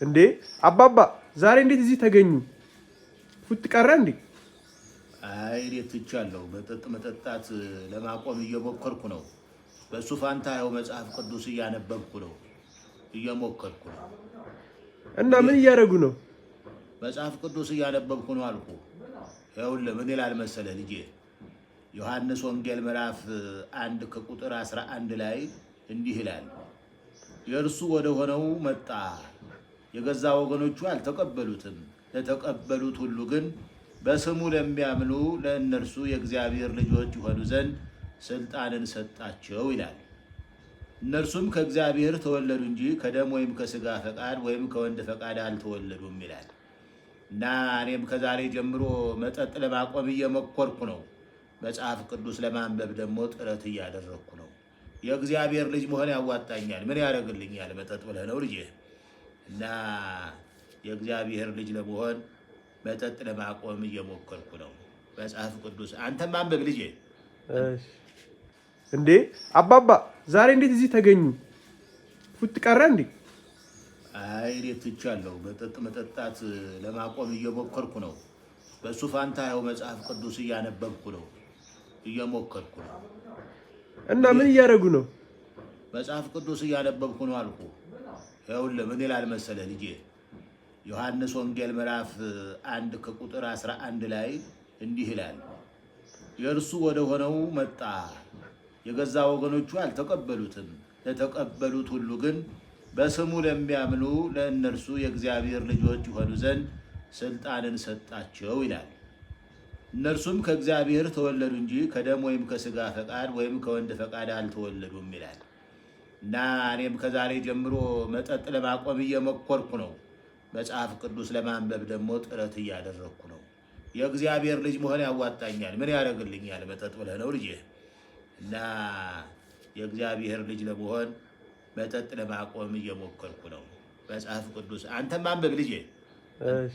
እንዴ አባባ፣ ዛሬ እንዴት እዚህ ተገኙ? ፉት ቀረ እንዴ? አይ፣ እኔ ትቻለሁ። መጠጥ መጠጣት ለማቆም እየሞከርኩ ነው። በእሱ ፋንታ ያው መጽሐፍ ቅዱስ እያነበብኩ ነው፣ እየሞከርኩ ነው። እና ምን እያደረጉ ነው? መጽሐፍ ቅዱስ እያነበብኩ ነው አልኩ። ይኸውልህ ምን ይላል መሰለህ ልጄ፣ ዮሐንስ ወንጌል ምዕራፍ 1 ከቁጥር 11 ላይ እንዲህ ይላል፣ የእርሱ ወደ ሆነው መጣ፣ የገዛ ወገኖቹ አልተቀበሉትም። ለተቀበሉት ሁሉ ግን በስሙ ለሚያምኑ ለእነርሱ የእግዚአብሔር ልጆች ይሆኑ ዘንድ ስልጣንን ሰጣቸው ይላል። እነርሱም ከእግዚአብሔር ተወለዱ እንጂ ከደም ወይም ከስጋ ፈቃድ ወይም ከወንድ ፈቃድ አልተወለዱም ይላል። እና እኔም ከዛሬ ጀምሮ መጠጥ ለማቆም እየሞከርኩ ነው። መጽሐፍ ቅዱስ ለማንበብ ደግሞ ጥረት እያደረግኩ ነው። የእግዚአብሔር ልጅ መሆን ያዋጣኛል። ምን ያደርግልኛል መጠጥ ብለህ ነው ልጄ? እና የእግዚአብሔር ልጅ ለመሆን መጠጥ ለማቆም እየሞከርኩ ነው። መጽሐፍ ቅዱስ አንተም አንብብ ልጄ። እሺ። እንዴ አባባ፣ ዛሬ እንዴት እዚህ ተገኙ? ፉት ቀረ እንዴ? አይ፣ እኔ ትቻለሁ። መጠጥ መጠጣት ለማቆም እየሞከርኩ ነው። በእሱ ፋንታ ያው መጽሐፍ ቅዱስ እያነበብኩ ነው፣ እየሞከርኩ ነው። እና ምን እያደረጉ ነው? መጽሐፍ ቅዱስ እያነበብኩ ነው አልኩ። ይኸውልህ ምን ይላል መሰለህ ልጄ፣ ዮሐንስ ወንጌል ምዕራፍ 1 ከቁጥር 11 ላይ እንዲህ ይላል፣ የእርሱ ወደ ሆነው መጣ፣ የገዛ ወገኖቹ አልተቀበሉትም። ለተቀበሉት ሁሉ ግን በስሙ ለሚያምኑ ለእነርሱ የእግዚአብሔር ልጆች ይሆኑ ዘንድ ስልጣንን ሰጣቸው ይላል። እነርሱም ከእግዚአብሔር ተወለዱ እንጂ ከደም ወይም ከስጋ ፈቃድ ወይም ከወንድ ፈቃድ አልተወለዱም ይላል። እና እኔም ከዛሬ ጀምሮ መጠጥ ለማቆም እየሞከርኩ ነው። መጽሐፍ ቅዱስ ለማንበብ ደግሞ ጥረት እያደረግኩ ነው። የእግዚአብሔር ልጅ መሆን ያዋጣኛል። ምን ያደርግልኛል መጠጥ ብለህ ነው ልጄ? እና የእግዚአብሔር ልጅ ለመሆን መጠጥ ለማቆም እየሞከርኩ ነው። መጽሐፍ ቅዱስ አንተም አንብብ ልጄ። እሺ።